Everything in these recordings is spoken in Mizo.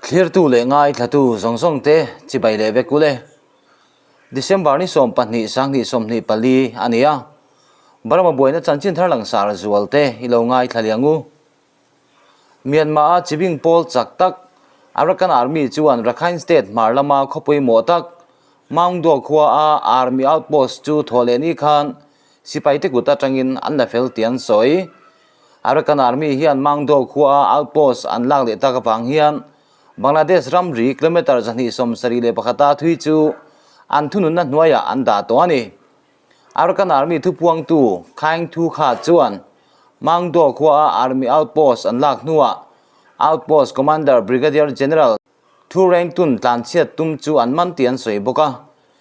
Thlirtu leh ngaithlatu zawng zawng te chibai leh vek ule. December ni 12 sanghnih 24 a ni a. Burma buaina chanchin thar langsar zual te i lo ngaithla liang u. Myanmar-a chibing pawl chak tak Arakan Army chuan Rakhine State hmar lama khawpui mawh tak Maungdaw khua-a Army outpost chu thaw leh ni khan sipai te kut atangin an la fel tih an sawi. Arakan Army hian Maungdaw khua-a outpost an lak leh tak avang hian Bangladesh ramri kilometre 271-a thui chu an thununna hnuaiah an dah tawh a ni. Arakan Army thupuangtu Khaing Thu Kha chuan Maungdaw khua-a Army outpost an lak hnuah Outpost Commander Brigadier General Thu Reng Tun tlanchhiat tum chu an man tih an sawi bawk a.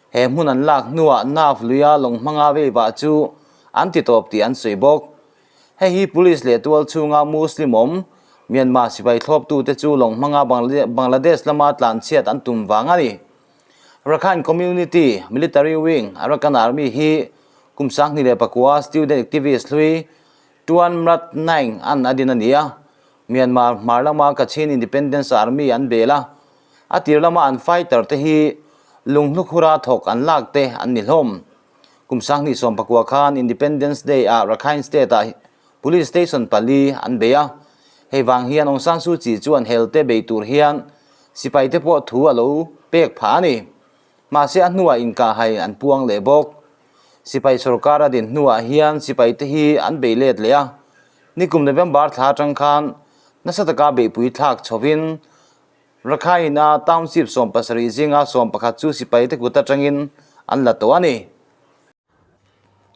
He hmun an lak hnuah Nav luia lawng hmanga veivah chu an ti tawp tih an sawi bawk. Hei hi Police leh tual chhunga Muslim awm Myanmar sipai thlawptute chu lawng hmanga Bangladesh lama tlanchhiat an tum vang a ni. Rakhine Community Military Wing Arakan Army hi kum 2009 student activist hlui Tuan Mrat Naing an a din a ni a. Myanmar hmar lama Kachin Independence Army an bel a, a tir lama an fighter te hi lunghnukura thawk an lak te an ni hlawm. Kum 2019 khan Independence Day ah Rakhine State ah Police Station pali an bei a, hei vang hian Aung San Suu Kyi chuan hel te bei tur hian sipai te pawh thu a lo pek phah a ni. Mahse a hnuah inkahhai an puang leh bawk. Sipai sorkar a din hnuah hian sipai te hi an bei let leh a, nikum November thla atang khan nasa taka beihpui thlak chhovin Rakhine-a township 17 zinga 11 chu sipai te kut atangin an la tawh a ni.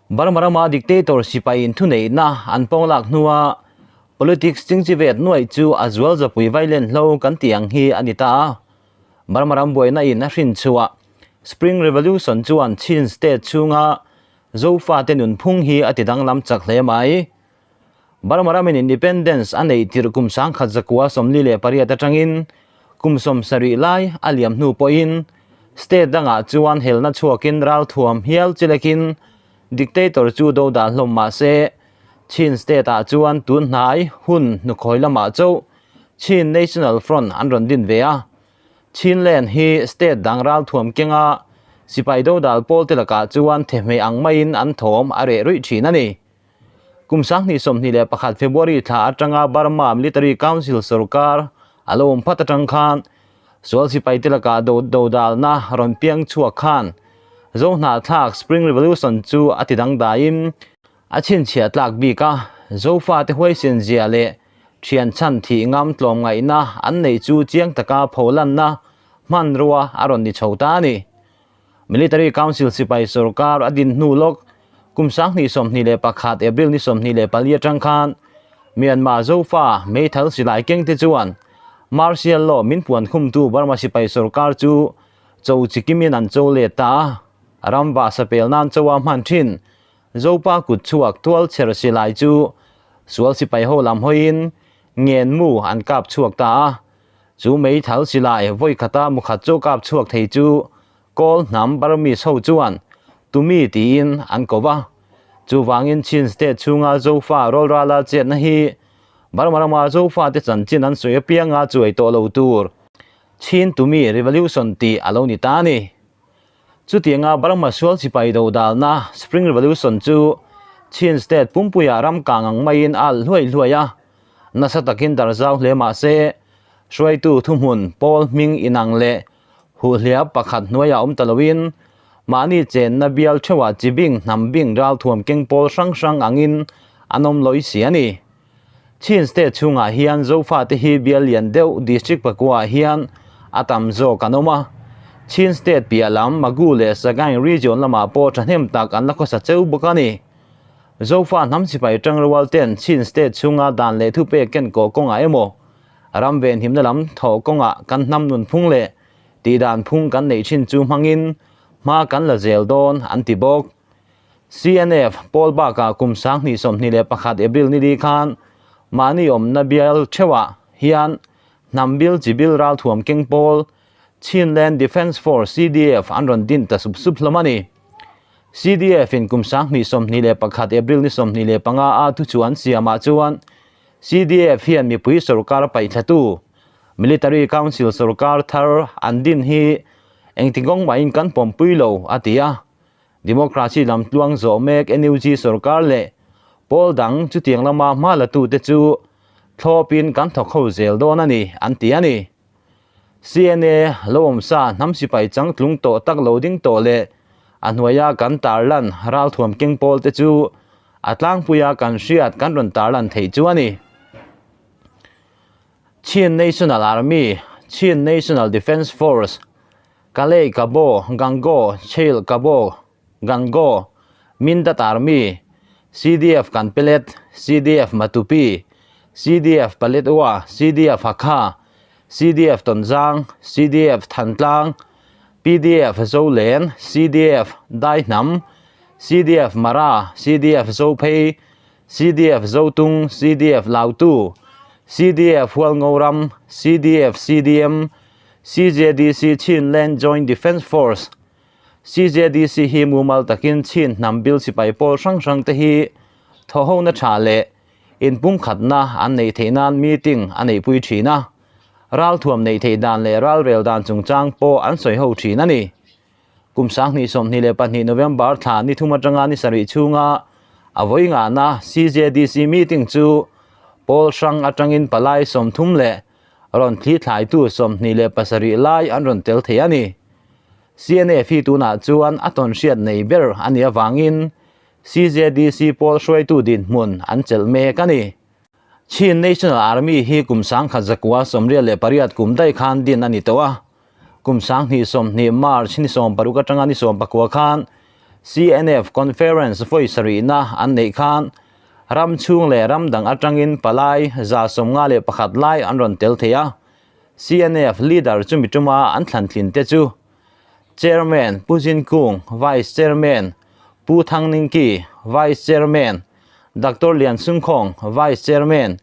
Burma rama dictator sipai inthuneihna an pawng lak hnua politics chingchivet nuaih chu a zual zapui vailen hlo kan tih ang hi a ni ta a. Burma ram buaina in a hrin chhuah Spring Revolution chuan Chin State chhunga Zofate nunphung hi a ti danglam chak hle mai. Burma ramin independence a neih tirh kum 1948 atangin kum 70 lai a liam hnu pawhin state dangah chuan helna chhuakin ralthuam hial chilekin dictator chu do dah hlawm mah se Chin State ah chuan tun hnai hun hnukhawi lamah chauh Chin National Front an rawn din ve a. Chinland hi state dang ralthuam kenga sipai do dal pawl te lakah chuan thehmeh ang maiin an thawm a reh ruih thin a ni. Kum 2021 February thla atanga Burma Military Council sorkar a lo awm phat atang khan sual sipai te lakah do do dalna rawn piang chhuak khan Zohnahthlak Spring Revolution chu a ti dangdaiin a chhinchhiah tlak bik a, Zofa te huaisen zia leh thian chhan thih ngam tlawmngaihna an neih chu chiang taka pholanna hmanrua a rawn ni chho ta a ni. Military Council sipai sorkar a din hnu lawk kum 2021 April ni 24 atang khan Myanmar Zofa Meithal silai keng te chuan Martial Law min puan khumtu Burma sipai sorkar chu cho chikimin an cho let ta a, ramva sapel nan choa hman thin Zopa kut chhuak tual chher silai chu sual sipai ho lam hawiin ngen mu an kap chhuak ta a, chu meithal silai vawi khata mukhat chu kap chhuak thei chu Kawl hnam Burmese ho chuan tumi tiin an ko va. Chuvangin Chin State chhunga Zofa rawlrala chetna hi Burma rama Zofa te chanchin an sawi apianga chuai tawh lo tur Chin tumi revolution tih a lo ni ta a ni. Chutianga Burma sual sipai do dalna Spring Revolution chu Chin State pumpuiah ram kang ang maiin a alh hluai hluai a, nasa takin darzau hle mah se hruaitu thuhmun pawl hming inang leh huhhliap pakhat hnuaiah awm ta loin mahni chenna bial theuhah chibing hnam bing ralthuam keng pawl hrang hrang angin an awm lawih si a ni. Chin State chhungah hian Zofa te hi bial lian deuh district pakuaah hian a tam zawk an awm a. Chin State piah lam Magu leh Sagaing region lamah pawh thahnem tak an la khawsa cheu bawk a ni. Zofa hnam sipai tangrual ten Chin State chhunga dan leh thupek ken kawh kawngah emaw ram venhimna lam thawh kawngah kan hnam nunphung leh tihdan phung kan neih thin chu hmangin hma kan la zel dawn an ti bawk. CNF pawl bakah kum 2021 April ni li khan mahni awmna bial theuhah hian hnam bil chi bil ralthuam keng pawl Chinland Defence Force CDF an rawn din ta sup sup hlawm a ni. CDF in kum 2021 April ni 25 a thu chu an siamah chuan CDF hian mipui sorkar paih thlatu. Military Council sorkar thar an din hi engti kawng mahin kan pawmpui lo, a ti a. Democracy lam tluang zawh mek NUG sorkar leh pawl dang chutiang lama hma latute chu thlawpin kan thawk ho zel dawn a ni, an ti a ni. CNA lo awmsa hnam sipai changtlung tawh tak lo ding tawh leh a hnuaia kan tarlan ralthuam keng pawl te chu a tlangpuia kan hriat kan rawn tarlan theih chu a ni. Chin National Army, Chin National Defence Force, Kalay Kabo, Gangaw, Chail Kabo, Gangaw, Mindat Army, CDF Kanpelet, CDF Matupi, CDF Paletwa, CDF Hakha, CDF Tonzang, CDF Thantlang, PDF Zolen, CDF Daihnam, CDF Mara, CDF Zophei, CDF Zotung, CDF Lautu, CDF Hualngoram, CDF CDM, CJDC Chinland Joint Defence Force, CJDC hi mumal takin Chin hnam bil sipai pawl hrang hrang te hi thawhona tha leh inpumkhatna an neih theih nan meeting a neihpui thin a, ralthuam neih theih dan leh ralrel dan chungchang pawh an sawi ho thin a ni. Kum 2022 November thla ni thum atanga ni sarih chhunga a vawi ngahna CJDC meeting chu pawl hrang atangin palai 30 leh rawn thli thlaitu 27 lai an rawn tel thei a ni. CNF hi tunah chuan a tawnhriat nei ber a nih avangin CJDC pawl hruaitu dinhmun an chelh mek a ni. Chin National Army hi kum 1988 kum daih khan din a ni tawh a. Kum 2020 March ni 16 atanga ni 19 khan CNF Conference vawi sarihna an neih khan ram chhung leh ram dang atangin palai 151 lai an rawn tel thei a. CNF leader chumi tuma an thlan tlin te chu Chairman Pu Zin Kung, Vice Chairman Pu Thang Ning Ki, Vice Chairman Doctor Lian Sung Khawng, Vice Chairman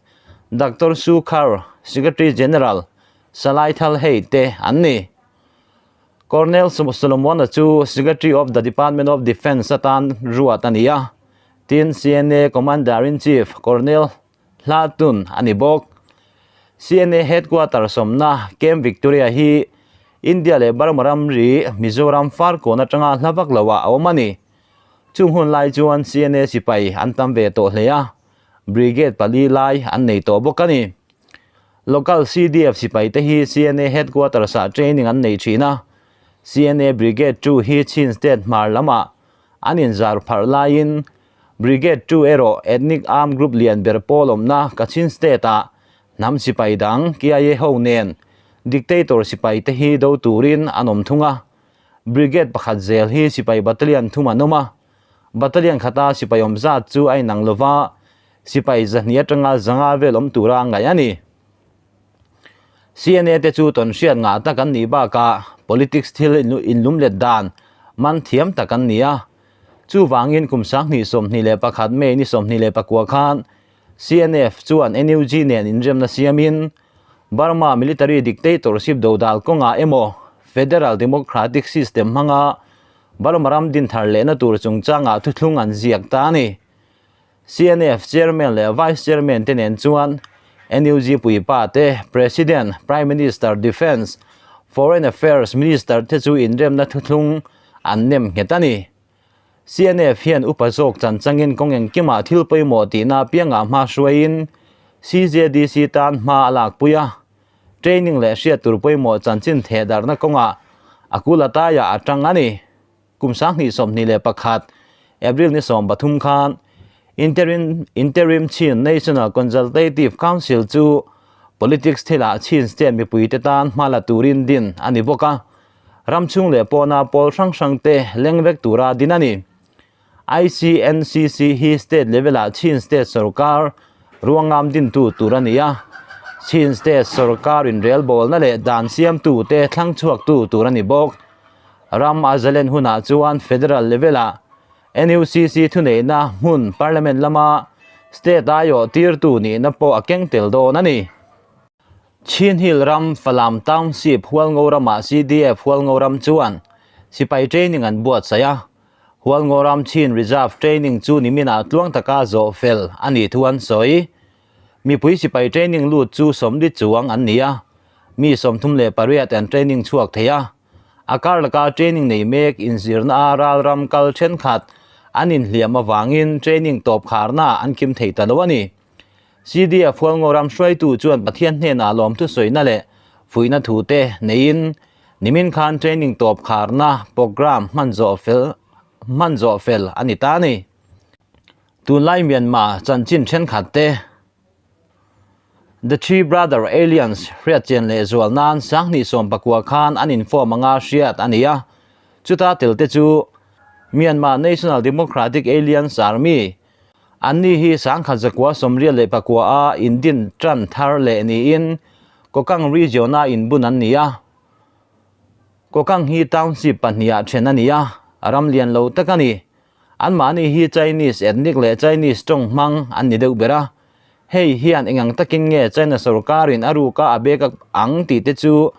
Doctor Su Khar, Secretary General Salai Thal Hei te an ni. Colonel Solomon-a chu Secretary of the Department of Defence atan ruat a ni a, tin CNA Commander-in-Chief Colonel Hla tun a ni bawk. CNA Headquarter sawmna Camp Victoria hi India leh Burma ramri Mizoram Farkawn atanga hla vak loah a awm a ni. Chung hun lai chuan CNA sipai an tam ve tawh hle a, Brigade pali lai an nei tawh bawk a ni. Local CDF sipai te hi CNA Headquarters ah training an nei thin a, CNA Brigade 2 hi Chin State hmar lamah an inzar pharh laiin Brigade 2 erawh ethnic armed group lian ber pawl awmna Kachin State ah hnam sipai dang KIA ho nen dictator sipai te hi do turin an awm thung a. Brigade pakhat zel hi sipai battalion thum an awm a. Battalion khata sipai awm zat chu a inang lova, sipai zahnih atanga zanga vel awm tura ngaih a ni. CNA te chu tawnhriat ngah tak an nih bakah politics thil inlumlet dan man thiam tak an ni a. Chuvangin kum 2021 May ni 29 khan CNF chuan NUG nen inremna siamin Burma military dictatorship dodal kawngah emaw Federal Democratic System hmanga Burma ram dinthar lehna tur chungchangah thuthlung an ziak ta a ni. CNF Chairman leh Vice Chairman te nen chuan NUG puipa te, President, Prime Minister, Defence, Foreign Affairs Minister te chu inremna thuthlung an nem nghet a ni. CNF hian upa zawk chan changin kawng engkimah thil pawimawh tihna apiangah hma hruaiin CJDC tan hma a lakpui a, training leh hriat tur pawimawh chanchin thehdarhna kawngah a kul ataiah a tang a ni. Kum 2021 April ni 13 khan Interim Interim Chin National Consultative Council chu politics thilah Chin State mipuite tan hma la turin din a ni bawk a, ram chhung leh pawna pawl hrang hrang te leng vek tura din a ni. ICNCC hi state level-ah Chin State sorkar ruangam dintu tur a ni a, Chin State sorkar inrelbawlna leh dan siamtu te thlang chhuaktu tur a ni bawk. Ram a zalen hunah chuan federal level-ah NUCC thuneihna hmun parliament lama state aiawh tirtu nihna pawh a keng tel dawn a ni. Chin Hill ram Falam Township Hualngo ramah CDF Hualngo ram chuan sipai training an buatsaih a, Hualngo ram Chin Reserve training chu niminah tluang taka zawh fel a nih thu an sawi. Mipui sipai training lut chu sawmli chuang an ni a. Mi 38 an training chhuak thei a. A kar laka training nei mek inzirna a ralram kal thenkhat an inhliam avangin training tawp kharna an kim thei ta lo a ni. CDF Hualngo ram hruaitu chuan Pathian hnenah lawmthu sawina leh fuihna thu te neiin nimin khan training tawp kharna programme hman zawh fel hman zawh fel a ni ta a ni. Tunlai Myanmar chanchin thenkhat te The Three Brother Aliens hriatchian leh zual nan 2019 khan an inform anga hriat a ni a, chuta tel te chu Myanmar National Democratic Aliens Army, Anni hi 1989 a indin tan thar leh niin Kokang region-a inbun an ni a. Kokang hi township pahniha then a ni a, ram lian lo tak a ni. Anmahni hi Chinese ethnic leh Chinese tawng hmang an ni deuh ber a. Hei hian engang takin nge China sorkarin a ruka a bek ang tih te chu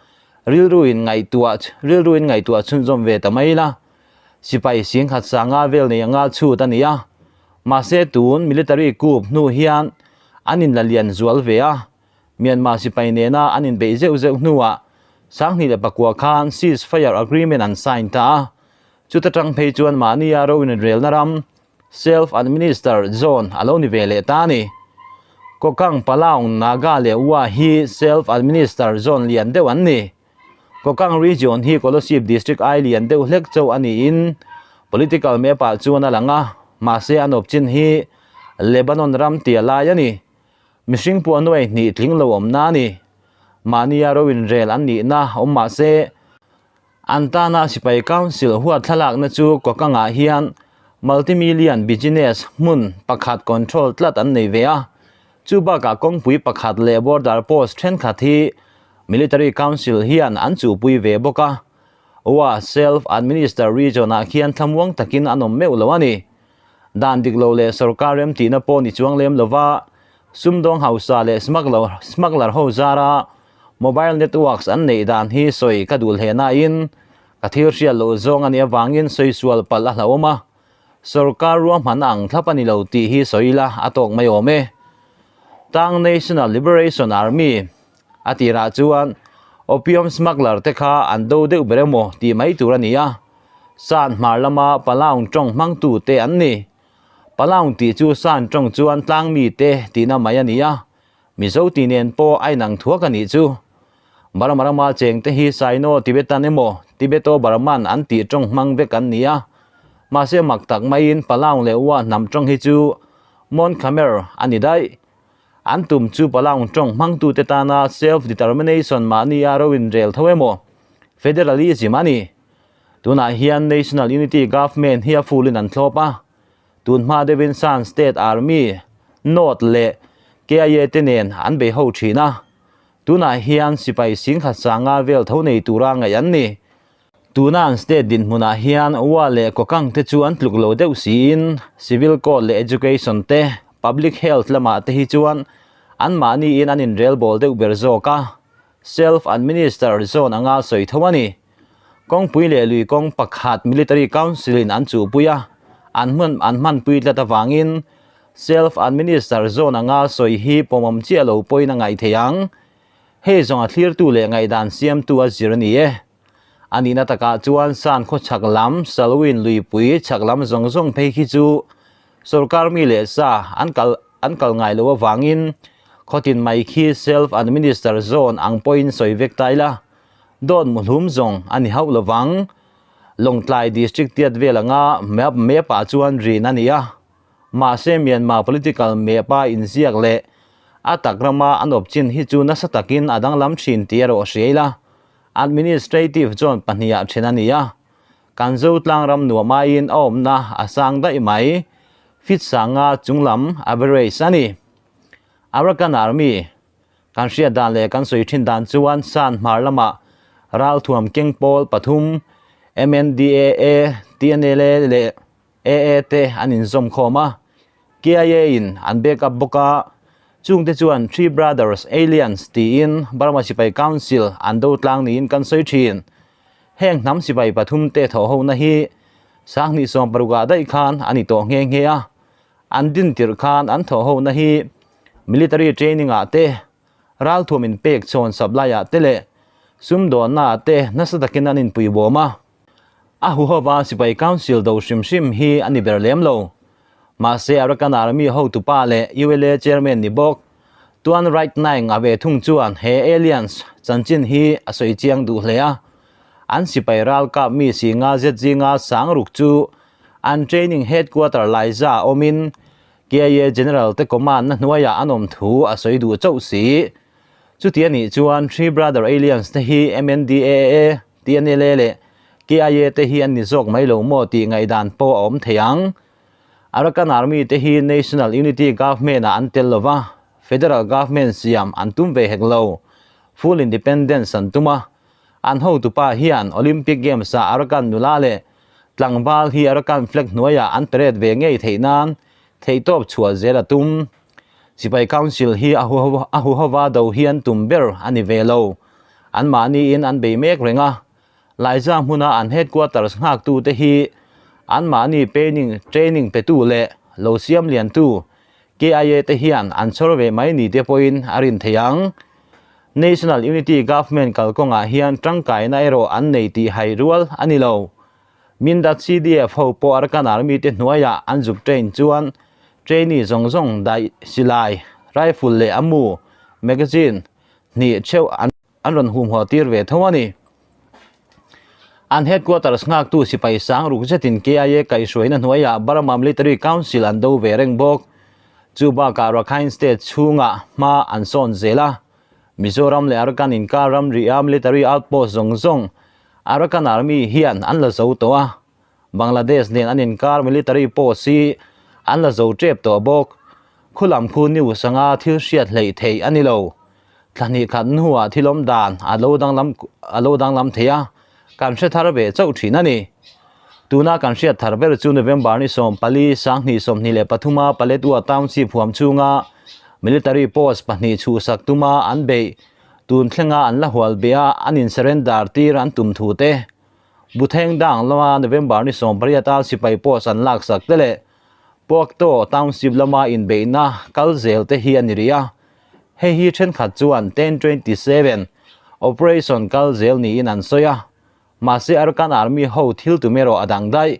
rilruin ngaihtuah rilruin ngaihtuah chhunzawm ve ta mai la. Sipai singkhat sanga vel nei anga chhut a ni a. Mahse tun military coup hnu hian an inla lian zual ve a. Myanmar sipai nena an inbeih zeuh zeuh hnuah 2009 khan ceasefire agreement an sign ta a. Chuta tang phei chuan mahnia ro inrelna ram, self-administered zone, a lo ni ve leh ta a ni. Kokang, Palaung, Naga leh Wa hi self-administered zone lian deuh an ni. Kokang region hi Kolasib district ai lian deuh hlek chauh a niin political map ah chuan a lang a, mahse an awp chin hi Lebanon ram tia lai a ni. Mihring pawh nuai hnih tling lo awmna a ni. Mahnia ro inrel an nihna awm mahse An tana sipai council huat thlalakna chu Kokangah hian multi-million business hmun pakhat control tlat an nei ve a. Chu bakah kawngpui pakhat leh border post thenkhat hi military council hian an chuhpui ve bawk a. Wa self-administered region-ah khian thlamuang takin an awm meuh lo a ni. Dan dik lo leh sorkar remtihna pawh ni chuang lem lova sumdawng hausa leh smuggler ho zara Mobile networks an neih dan hi sawi ka duh hle nain ka thil hriat loh zawng a nih avangin sawi sual palh a hlauhawm a, sorkar ruahmanna ang thlap a ni lo tih hi sawi ila a tawk mai awm e. Tang National Liberation Army a tirah chuan opium smuggler te kha an do deuh ber emaw tih mai tur a ni a, San hmar lama Palaung tawng hmangtu te an ni. Palaung tih chu San tawng chuan tlangmi te tihna mai a ni a, Mizo tih nen pawh a inang thuak a nih chu. Burma rama chengte hi Sino Tibetan emaw Tibeto Burman an tih tawng hmang vek an ni a. Mahse mak tak maiin Palaung leh Wa hnam tawng hi chu Mon Khmer a ni daih. An tum chu Palaung tawng hmangtute tana self-determination mahnia ro inrel tho emaw Federalism a ni. Tunah hian National Unity Government hi a fulin an thlawp a. Tun hma deuhin Shan State Army, North leh KIA te nen an bei ho thin a, tunah hian sipai singkhat sanga vel tho nei tura ngaih an ni. Tuna an state dinhmunah hian Wa leh Kokang te chu an tluk lo deuh siin Civil Code leh Education te, Public Health lamah te hi chuan anmahniin an inrelbawl deuh ber zawk a, Self-administered zone anga sawi tho a ni. Kawngpui leh lui kawng pakhat Military Council in an chuhpui a, an hman an hmanpui tlat avangin Self-administered zone anga sawi hi pawmawm chiah lo pawhin a ngaih theih ang. Hei zawng a thlirtu leh ngaihdan siamtu a zir a ni e. A nihna takah chuan San khaw chhak lam Salween luipui chhak lam zawng zawng phei khi chu Sorkar mi leh sa an kal an kal ngai lo avangin khawtin mai khi self administer zone ang pawhin sawi vek ta ila, dawt muhlum zawng a ni hauh lovang. Lawngtlai District tiat vel anga map map ah chuan rin a ni a, mahse Myanmar political map a inziak leh a tak rama an awp chin hi chu nasa takin a danglam thin tih erawh hria ila, administrative zone pahniha then a ni a. Kan Zotlang ram nuam aiin a awmna a sang daih mai, fit sanga chunglam average a ni. Arakan Army, Kan hriat dan leh kan sawi thin dan chuan San hmar lamah ralthuam keng pawl pathum MNDAA, TNLA leh AA te an inzawm khawm a, KIA in an back up bawk a, chungte chuan Three Brothers Aliens tiin Burma Sipai Council an do tlang niin kan sawi thin. Heng hnam sipai pathum te thawh hona hi 2016 ah daih khan a ni tawh nghe nghe a, an din tirh khan an thawh hona hi military training ah te, ralthuam inpek chhawn supply ah te leh. Sumdawnnaah te nasa takin an inpuibawm a. A huhova sipai council do hrim hrim hi a ni ber lem lo. Mahse Arakan Army hotupa leh ULA chairman ni bawk Tuan Right Naing a ve thung chuan he aliens chanchin hi a sawi chiang duh hle a. An sipai ralkap mi si nga zet zinga sang ruk chu an training headquarter Laiza awmin KIA General te command na hnuaiah an awm thu a sawi duh chauh si. Chuti a nih chuan Three Brother Aliens te hi MNDAA, TNLA leh KIA te hi an ni zawk mai lo maw tih ngaihdan pawh a awm thei ang. Arakan Army te hi National Unity Government ah an tel lo va, Federal Government siam an tum ve hek lo. Full Independence an tum a. An hotupa hian Olympic Games ah Arakan nula leh tlangval hi Arakan flag hnuaiah an parade ve ngei theih nan theihtawp chhuah zel a tum. Sipai Council hi a huhova do hi an tum ber a ni ve lo. Anmahniin an bei mek reng a, Laiza hmuna an headquarters nghaktute hi anmahni paining training petu leh lo siam liantu KIA te hian an chhawr ve mai ni te pawhin a rin thei ang. National Unity Government kalkawngah hian tangkaina erawh an nei tih hai rual a ni lo. Mindat CDF ho pawh Arakan Army te hnuaiah an zuk train chuan trainee zawng zawng daih silai, rifle leh a mu, magazine, hnih theuh an an rawn humhaw tir ve tho a ni. An headquarters nghaktu sipai sang ruk zetin KIA kaihhruaina hnuaiah Burma Military Council an do ve reng bawk. Chu bakah Rakhine State chhungah hma an sawn zel a. Mizoram leh Arakan inkar ramri-a military outpost zawng zawng Arakan Army hian an la zo tawh a, Bangladesh nen an inkar military post hi an la zo tep tawh bawk. Khulam khu news anga thil hriat hleih theih a ni lo. Thla hnih khat hnuah thil awm dan a lo danglam a lo danglam thei a, kan hre thar ve chauh thin a ni. Tuna kan hriat thar ber chu November ni 14, 2023 a Paletwa Township huam chhunga military post pahnih chhuhsak tuma an beih Tun thlenga an la hual beh a, an in surrender tir an tum thu te, Butheng dang lama November ni 18 a sipai post an laksak te leh Puakto Township lama inbeihna kal zel te hi a ni rih a. Hei hi thenkhat chuan 1027 operation kal zel niin an sawi a, mahse Arakan Army ho thil tum erawh a dang daih.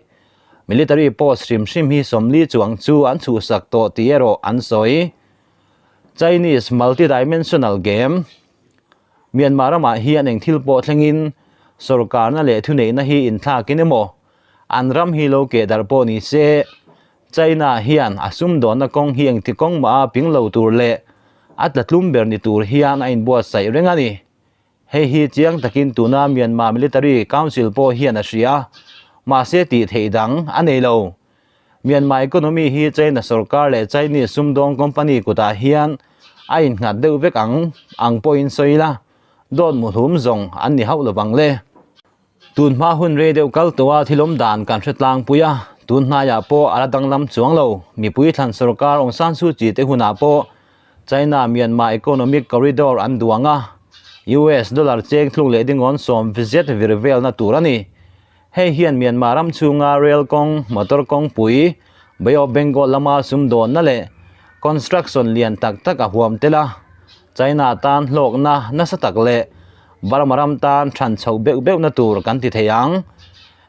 Military post hrim hrim hi 40 chuang chu an chhuhsak tawh tih erawh an sawi. Chinese Multi-Dimensional Game, Myanmar ramah hian eng thil pawh thlengin sorkarna leh thuneihna hi inthlakin emaw an ram hi lo keh darh pawh ni se, China hian a sumdawnna kawng hi engti kawng mah a ping lo tur leh a tla tlum ber ni tur hian a inbuatsaih reng a ni. Hei hi chiang takin tuna Myanmar Military Council pawh hian a hria, mahse tih theih dang a nei lo. Myanmar economy hi China sorkar leh Chinese sumdawng company kutah hian a innghat deuh vek ang ang pawhin sawi ila, dawt muhlum zawng an ni hauh lovang le. Tun hma hun rei deuh kal tawha thil awm dan kan hre tlangpui a, tun hnaiah pawh a la danglam chuang lo. Mipui thlan sorkar Aung San Suu Kyi te hunah pawh China Myanmar Economic Corridor an duang a, US dollar cheng thluk leh dingawn sawm zet vir velna tur a ni. Hei hian Myanmar ram chhunga rail kawng, motor kawngpui, Bay of Bengal lama sumdawnna leh construction lian tak tak a huam tel a, China tan hlawkna nasa tak leh Burma ram tan than chhoh beuh beuhna tur kan ti thei ang.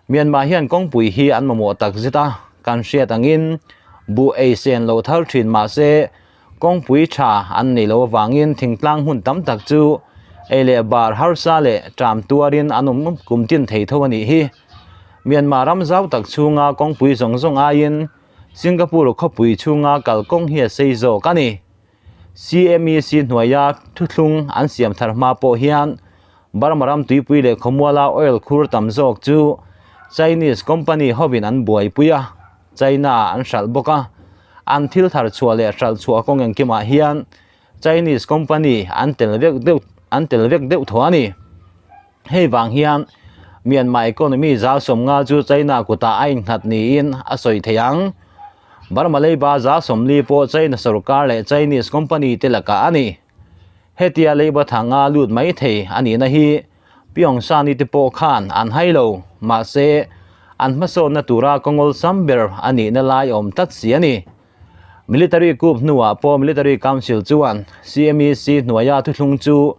Myanmar hian kawngpui hi an mamawh tak zet a, kan hriat angin buh ei sen lo thar thin mah se kawngpui tha an nei lo avangin thingtlang hmun tam tak chu ei leh bar harsa leh ṭam tuarin an awm kum tin thei tho a nih hi. Myanmar ram zau tak chhunga kawngpui zawng zawng aiin Singapore khawpui chhunga kalkawng hi a sei zawk a ni. CMEC hnuaia thuthlung an siam thar hma pawh hian Burma ram tuipui leh khawmuala oil khur tam zawk chu Chinese company hovin an buaipui a, China an hralh bawk a. An thil thar chhuah leh hralh chhuah kawng engkimah hian Chinese company an tel vek deuh an tel vek deuh thaw a ni. Hei vang hian Myanmar economy zal 50 chu China kutah a innghat niin a sawi thei ang. Burma leiba zal 40 pawh China sorkar leh Chinese company te lakah a ni. Hetia leiba thanga lut mai thei a nihna hi Pyongyang te pawh khan an hai lo, mahse an hmasawnna tura kawngawlsam ber a nihna lai awm tlat si a ni. Military coup hnuah pawh Military Council chuan CMEC hnuaia thuthlung chu.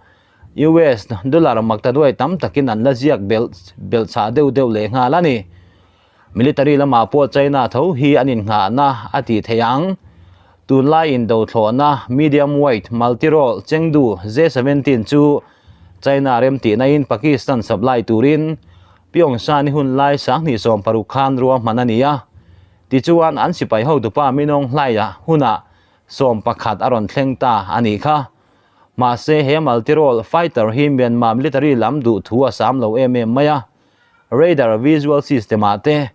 US dollar maktaduai tam takin an la ziak belh belhchhah deuh deuh leh nghal a ni. Military lamah pawh China tho hi an innghahna a tih theih ang. Tunlai indothlawhna medium weight multi-role Chengdu J-17 chu China remtihnain Pakistan supply turin Pyongyang ni hun lai 2016 khan ruahman a ni a. Tichuan an sipai hotupa Minong Hlaia hunah 11 a rawn thleng ta a nih kha. Mahse he multi-role fighter hi Myanmar military lam duh thu a sam lo em em mai a. Radar visual system ah te,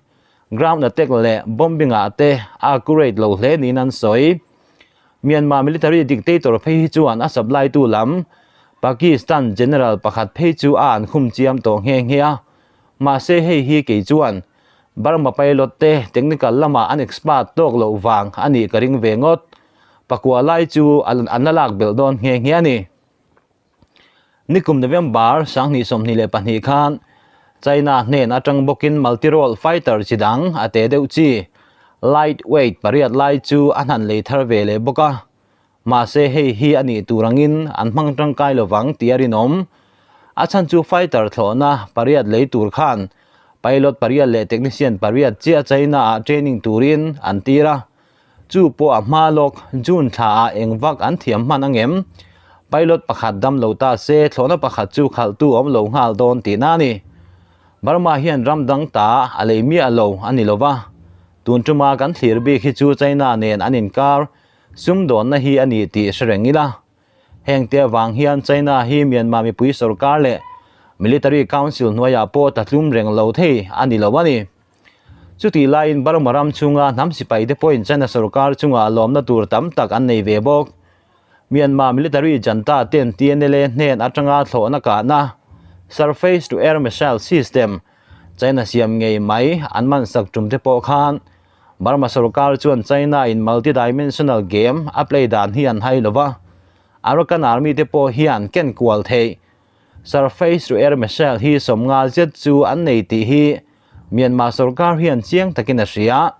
ground attack leh bombing ah te a accurate lo hle niin an sawi. Myanmar military dictator phei hi chuan a supply tu lam Pakistan general pakhat phei chu a an khum chiam tawh nghe nghe a. Mahse hei hi kei chuan Burma pilot te technical lamah an expert tawk loh vang a nih ka ring ve ngawt. Pakua lai chu an la lak belh dawn nghe nghe a ni. Nikum November 2022 khan China hnen atang bawkin multi-role fighter chi dang a te deuh chi lightweight pariat lai chu a hnan lei thar ve leh bawk a. Mahse hei hi a nih tur angin an hmang tangkai lovang tih a rinawm. A chhan chu fighter thlawhna pariat lei tur khan pilot pariat leh technician pariat chiah China ah training turin an tir a. Chu pawh a hma lawk, June thla ah eng vak an thiam hman angem? Pilot pakhat dam lo ta se, thlawhna pakhat chu khalhtu awm lo nghal dawn tihna a ni. Burma hian ram dang ta a lei miah lo a ni lova, tun tuma kan thlir bik hi chu China nen an inkar sumdawnna hi a ni tih hre reng ila. Heng te avang hian China hi Myanmar mipui sorkar leh Military Council hnuaiah pawh tatlum reng lo thei a ni lo a ni. Chutih laiin Burma ram chhunga hnam sipai te pawhin China sorkar chungah lawmna tur tam tak an nei ve bawk. Myanmar military junta ten TNLA hnen atanga thlawhna kahna, Surface to Air Missile System, China siam ngei mai an man sak tum te pawh khan Burma sorkar chuan China in multi-dimensional game a play dan hi an hai lova, Arakan Army te pawh hian ken kual theih Surface to Air Missile hi 50 zet chu an nei tih hi Myanmar sorkar hian chiang takin a hria.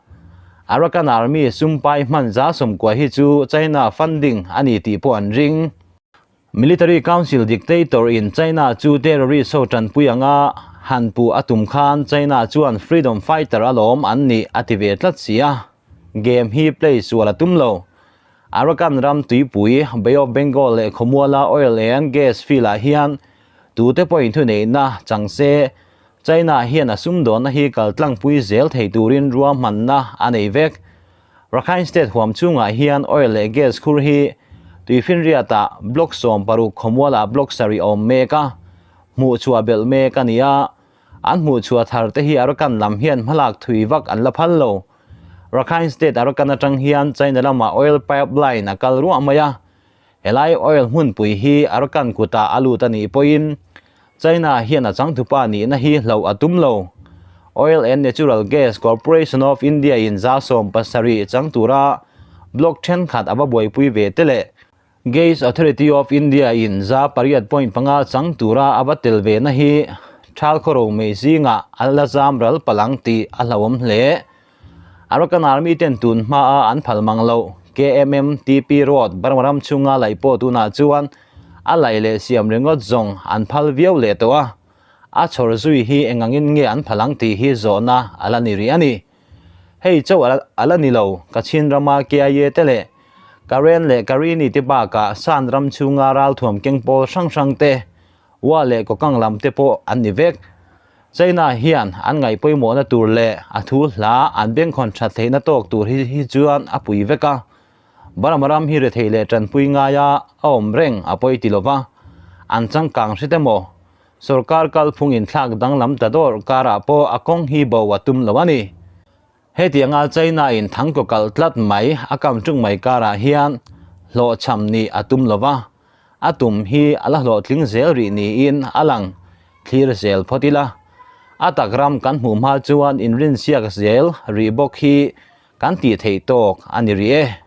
Arakan Army sumpai hman 90 hi chu China funding a ni tih pawh an ring. Military Council dictator in China chu terrorist ho tanpui anga han puh a tum khan China chuan freedom fighter alawm an nih a ti ve tlat si a. Game hi play sual a tum lo. Arakan ram tuipui, Bay of Bengal leh Khawmuala oil and gas field ah hian tute pawhin thuneihna chang se, China hian a sumdawnna hi kal tlangpui zel thei turin ruahmanna a nei vek. Rakhine State huam chungah hian oil leh gas khur hi tuifinriatah block 16 Khawmuala block sarih a awm mek a, hmuhchhuah belh mek a ni a. An hmuhchhuah thar te hi Arakan lam hian hmalak thui vak an la phal lo. Rakhine State Arakan atang hian China lamah oil pipeline a kal ruah mai a. Helai oil hmunpui hi Arakan kutah a lut a nih pawhin China hian a changthupa nihna hi hloh a tum lo. Oil and Natural Gas Corporation of India in 70% chang tura block thenkhat a va buaipui ve te leh Gas Authority of India in 8.5 chang tura a va tel ve na hi thal khawro mei zingah a la zam ral palang tih a hlauhawm hle. Arakan Army ten tun hmaa an phal mang lo KMMTP Road Burma ram chhunga laih pawh tunah chuan a laih leh siam ringawt zawng an phal viau leh tawh a, a chhawr zui hi engangin nge an phal ang tih hi zawhna a la ni rih a ni. Hei chauh a la ni lo, Kachin rama KIA te leh Karen leh Karini te bakah Shan ram chhunga ralthuam keng pawl hrang hrang te, Wa leh Kokang lam te pawh an ni vek. China hian an ngaih pawimawhna tur leh a thu hla an bengkhawn that theihna tawk tur hi hi chuan a pui vek a. Burma ram hi rethei leh tanpui ngaia a awm reng a pawi ti lova, an changkang hret emaw? Sorkar kalphung inthlak danglam ta dawr karah pawh a kawng hi bo a tum lo a ni. Hetianga China in thangkaw kalh tlat mai a kam tung mai karah hian hlawhchham nih a tum lo va, a tum hi a la hlawhtling zel rih niin a lang thlir zel phawt ila. A tak ram kan hmuh hma chuan inrinsiak zel rih bawk hi kan tih theih tawk a ni rih e.